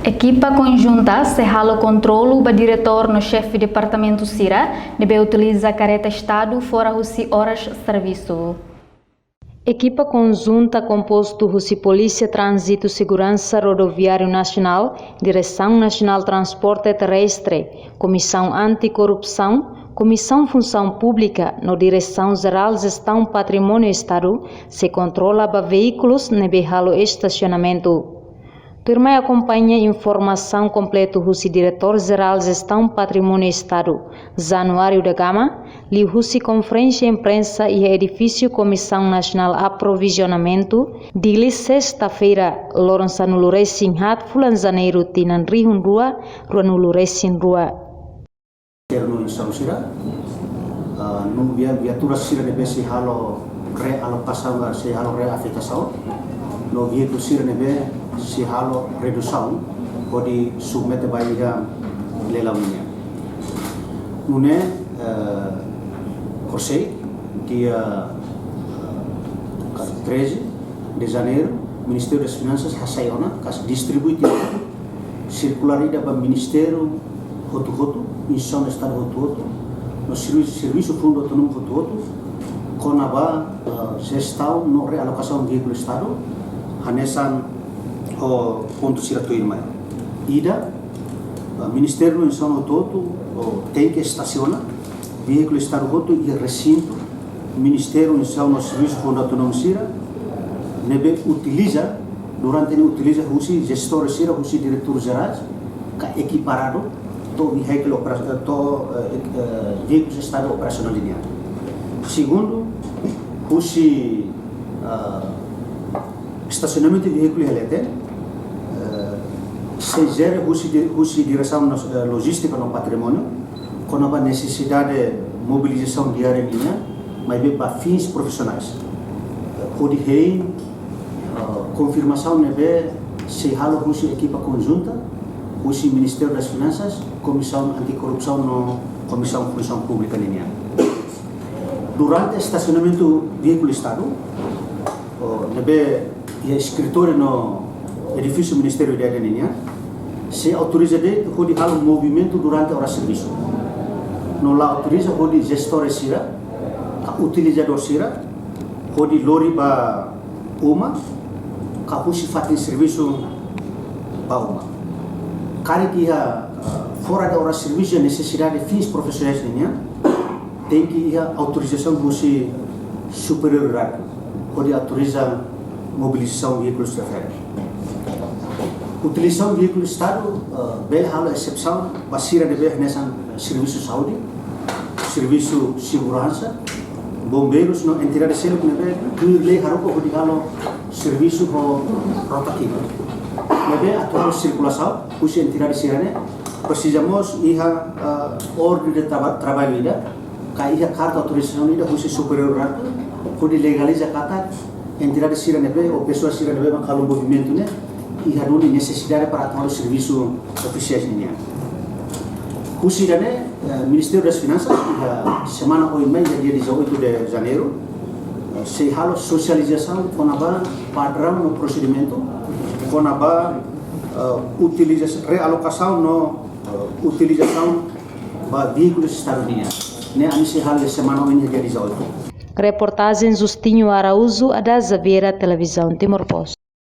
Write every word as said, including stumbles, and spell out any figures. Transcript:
Ekipa konjunta sei halo kontrolu ba diretór no xefe departamentu sira ne'ebé utiliza kareta Estadu fora husi oras servisu. Ekipa konjunta kompostu husi Polísia Tránzitu Seguransa Rodoviáriu Nasionál, Diresaun Nasionál Transporte Terrestre, Komisaun Antikorrupsaun, Komisaun Funsaun Públika no Diresaun Jerál Jestaun Patrimóniu Estadu sei kontrola ba veíkulus ne'ebé halo estasionamentu. Tuirmai akompaña informasaun kompletu husi Diretór Jerál Jestaun Patrimóniu Estadu, Januário da Gama, liuhusi konferénsia imprensa iha edifísiu Komisaun Nasionál Aprovizionamentu, Dili, sesta-feira, loron sanulu-resin-haat fulan Janeiru tinan rihun rua ruanulu-resin-rua. Terno insaun sira, ah, no via-, viatura sira ne'ebé sei halo realokasaun, ka sei halo reafetasaun, no veíkulu sira ne'ebé sei halo redusaun, hodi submete ba iha leilaun nian. Nune'e, eh, horisehik, dia, eh, treze de Janeiro, Ministériu das Finansas hasai ona, ka distribui tiha sirkulár ida ba ministériu hotu-hotu, instituisaun Estadu hotu-hotu, no servi-, servisu fundu autonómiku hotu-hotu, kona-ba, eh, jestaun no realokasaun veíkulu Estadu, hanesan ho pontu sira tuirmai. Ida, eh, ministériu no instituisaun hotu-hotu, oh, tenke estasiona veíkulu Estadu hotu iha resintu ministériu, instituisaun no servisu fundu autonómiku sira ne'ebé utiliza, durante ne'e utiliza husi jestór sira, husi diretór jerais, ka ekiparadu to'o veíkulu opera-, to'o, eh, eh, veíkulu Estadu operasionál nian. Segundu, husi, eh, estasionamentu veíkulu iha leten, eh, sei jere husi di-, husi Diresaun Nas-, eh, Lojístika no Patrimóniu, kona-ba nesesidade mobilizasaun diária nian, maibé ba fins profisionais. Hodi hein, eh, konfirmasaun ne'ebé sei halo husi ekipa konjunta, husi Ministériu das Finansas, Komisaun Antikorrupsaun no Komisaun Funsaun Públika ninian. Durante estasionamentu veíkulu Estadu, oh, ne'ebé iha eskritóriu no edifísiu ministériu ida-idak ninian, sei autoriza de'it hodi halo movimentu durante oras servisu. No la autoriza hodi jestór sira, ka utilizadór sira, hodi lori ba uma, ka husi fatin servisu ba uma. Karik iha, eh, fora de oras servisu, nesesidade fins profisionais ninian, tenke iha autorizasaun husi superior hierárkiku, hodi autoriza mobilizasaun veíkulu refere. Utilizasaun veíkulu Estadu, eh, bele halo esepsaun ba sira ne'ebé hanesan servisu saúde, servisu seguransa, bombeirus no entidade seluk ne'ebé tuir lei haruka hodi halo servisu ho rotativu. Ne'ebé atuál sirkulasaun husi entidade sira-ne'e presiza mós iha, eh, orden de traba-, traballu ida, ka iha karta autorizasaun ida husi superior hierárkiku, hodi legaliza katak entidade sira ne'ebé, ou pesoa sira ne'ebé mak halo movimentu ne'e, iha duni nesesidade para atu halo servisu ofisiais ninian. Husi ida-ne'e, eh, Ministériu das Finansas, iha semana oin mai, iha dia dezoito de Janeiro, eh, sei halo sosializasaun kona-ba padraun no prosedimentu, kona-ba, eh, utiliza-, realokasaun no, eh, utilizasaun ba veíkulu Estadu nian. Ne'e ami sei halo iha semana oin, iha dia dezoito. Reportajen Justinho Araújo, Ada Xaviera, Televizaun Timor Post.